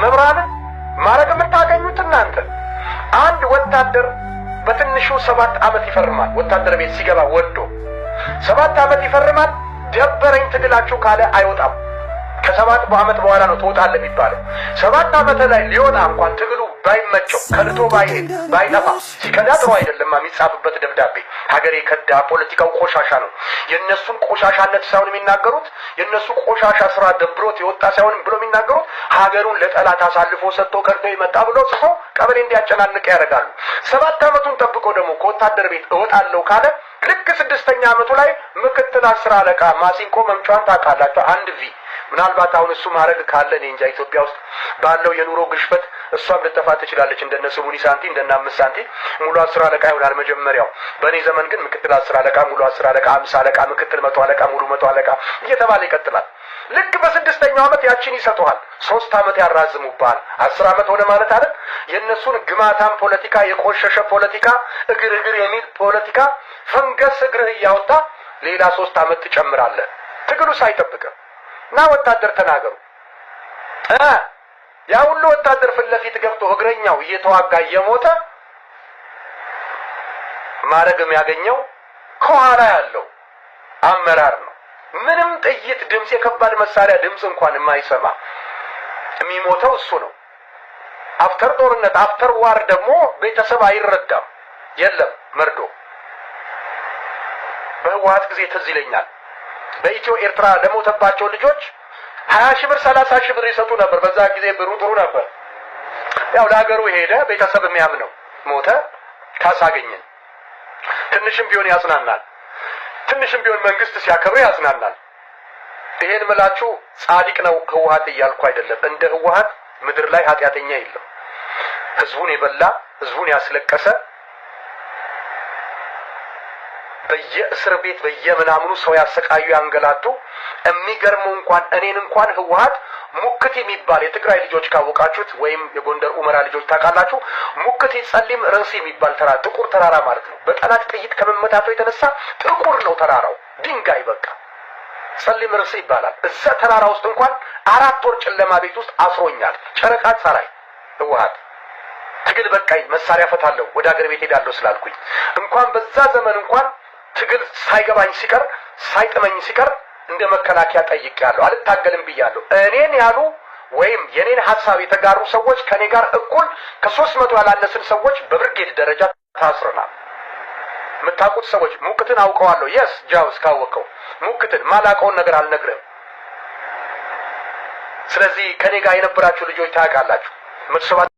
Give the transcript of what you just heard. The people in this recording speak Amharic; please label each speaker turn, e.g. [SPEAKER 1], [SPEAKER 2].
[SPEAKER 1] መብራንን ማድረግ የምታገኙት እናንተ። አንድ ወታደር በትንሹ 7 ዓመት ይፈርማል። ወታደር ቤት ሲገባ ወዶ 7 ዓመት ይፈርማል። ደበረኝ ትግላችሁ ካለ አይወጣም። ከ7 ዓመት በኋላ ነው ትወጣለህ የሚባለው። 7 ዓመት ላይ ሊወጣ እንኳን ትግሉ ባይመቸው፣ ከድቶ ባይሄድ፣ ባይጠፋ፣ ሲከዳ ጥሩ አይደለም የሚጻፍበት ደብዳቤ። ሀገሬ ከዳ፣ ፖለቲካው ቆሻሻ ነው። የእነሱን ቆሻሻነት ሳይሆን የሚናገሩት፣ የእነሱ ቆሻሻ ስራ ደብሮት የወጣ ሳይሆን ብሎ የሚናገሩት፣ ሀገሩን ለጠላት አሳልፎ ሰጥቶ ከድቶ ይመጣ ብሎ ጽፎ ቀበሌ እንዲያጨናንቅ ያደርጋሉ። 7 ዓመቱን ጠብቆ ደግሞ ከወታደር ቤት እወጣለሁ ካለ ልክ ስድስተኛ ዓመቱ ላይ ምክትል 10 አለቃ፣ ማሲንቆ መምጫዋን ታውቃላችሁ፣ አንድ V። ምናልባት አሁን እሱ ማድረግ ካለ እኔ እንጃ። ኢትዮጵያ ውስጥ ባለው የኑሮ ግሽበት እሷም ልጠፋ ትችላለች። እንደነ ስሙኒ ሳንቲ፣ እንደነ 5 ሳንቲ ሙሉ 10 አለቃ ይሆናል መጀመሪያው። በእኔ ዘመን ግን ምክትል 10 አለቃ፣ ሙሉ 10 አለቃ፣ 50 አለቃ፣ ምክትል 100 አለቃ፣ ሙሉ 100 አለቃ እየተባለ ይቀጥላል። ልክ በስድስተኛው ዓመት ያችን ይሰጡሃል። 3 ዓመት ያራዝሙብሃል። 10 ዓመት ሆነ ማለት አይደል? የእነሱን ግማታም ፖለቲካ፣ የቆሸሸ ፖለቲካ፣ እግር እግር የሚል ፖለቲካ፣ ፈንገስ እግርህ እያወጣ ሌላ 3 ዓመት ትጨምራለህ። ትግሉ ሳይጠብቅም እና ወታደር ተናገሩ። ያ ሁሉ ወታደር ፊት ለፊት ገብቶ እግረኛው እየተዋጋ እየሞተ ማድረግ የሚያገኘው ከኋላ ያለው አመራር ነው። ምንም ጥይት ድምፅ፣ የከባድ መሳሪያ ድምፅ እንኳን የማይሰማ የሚሞተው እሱ ነው። After ጦርነት፣ after war ደግሞ ቤተሰብ አይረዳም። የለም መርዶ። በህወሀት ጊዜ ትዝ ይለኛል። በኢትዮ ኤርትራ ለሞተባቸው ልጆች 20,000 ብር፣ 30,000 ብር ይሰጡ ነበር። በዛ ጊዜ ብሩ ጥሩ ነበር። ያው ለሀገሩ ሄደ፣ ቤተሰብ የሚያምነው ሞተ፣ ካሳ አገኘን። ትንሽም ቢሆን ያጽናናል። ትንሽም ቢሆን መንግስት ሲያከብር ያጽናናል። ይሄን ምላችሁ ጻድቅ ነው ህወሀት እያልኩ አይደለም። እንደ ህወሀት ምድር ላይ ኃጢአተኛ የለም። ህዝቡን የበላ፣ ህዝቡን ያስለቀሰ፣ በየእስር ቤት በየምናምኑ ሰው ያሰቃዩ፣ ያንገላቱ። የሚገርመው እንኳን እኔን እንኳን ህወሀት ሙክት የሚባል፣ የትግራይ ልጆች ካወቃችሁት ወይም የጎንደር ኡመራ ልጆች ታውቃላችሁ። ሙክት ጸሊም ርእሲ የሚባል ተራራ፣ ጥቁር ተራራ ማለት ነው። በጠላት ጥይት ከመመታቱ የተነሳ ጥቁር ነው ተራራው፣ ድንጋይ በቃ ጸሊም ርእሲ ይባላል። እዛ ተራራ ውስጥ እንኳን 4 ወር ጨለማ ቤት ውስጥ አስሮኛል። ጨረቃ ፀሐይ ህወሀት ትግል በቃኝ፣ መሳሪያ ፈታለሁ፣ ወደ ሀገር ቤት ሄዳለሁ ስላልኩኝ እንኳን በዛ ዘመን እንኳን ትግል ሳይገባኝ ሲቀር፣ ሳይጥመኝ ሲቀር እንደ መከላከያ ጠይቄያለሁ። አልታገልም ብያለሁ። እኔን ያሉ ወይም የኔን ሀሳብ የተጋሩ ሰዎች ከኔ ጋር እኩል ከ300 ያላነስን ሰዎች በብርጌድ ደረጃ ታስረናል። የምታውቁት ሰዎች ሙክትን አውቀዋለሁ። Yes፣ ጃውስ ካወቀው ሙክትን ማላውቀውን ነገር አልነግርህም። ስለዚህ ከኔ ጋር የነበራችሁ ልጆች ታውቃላችሁ። 107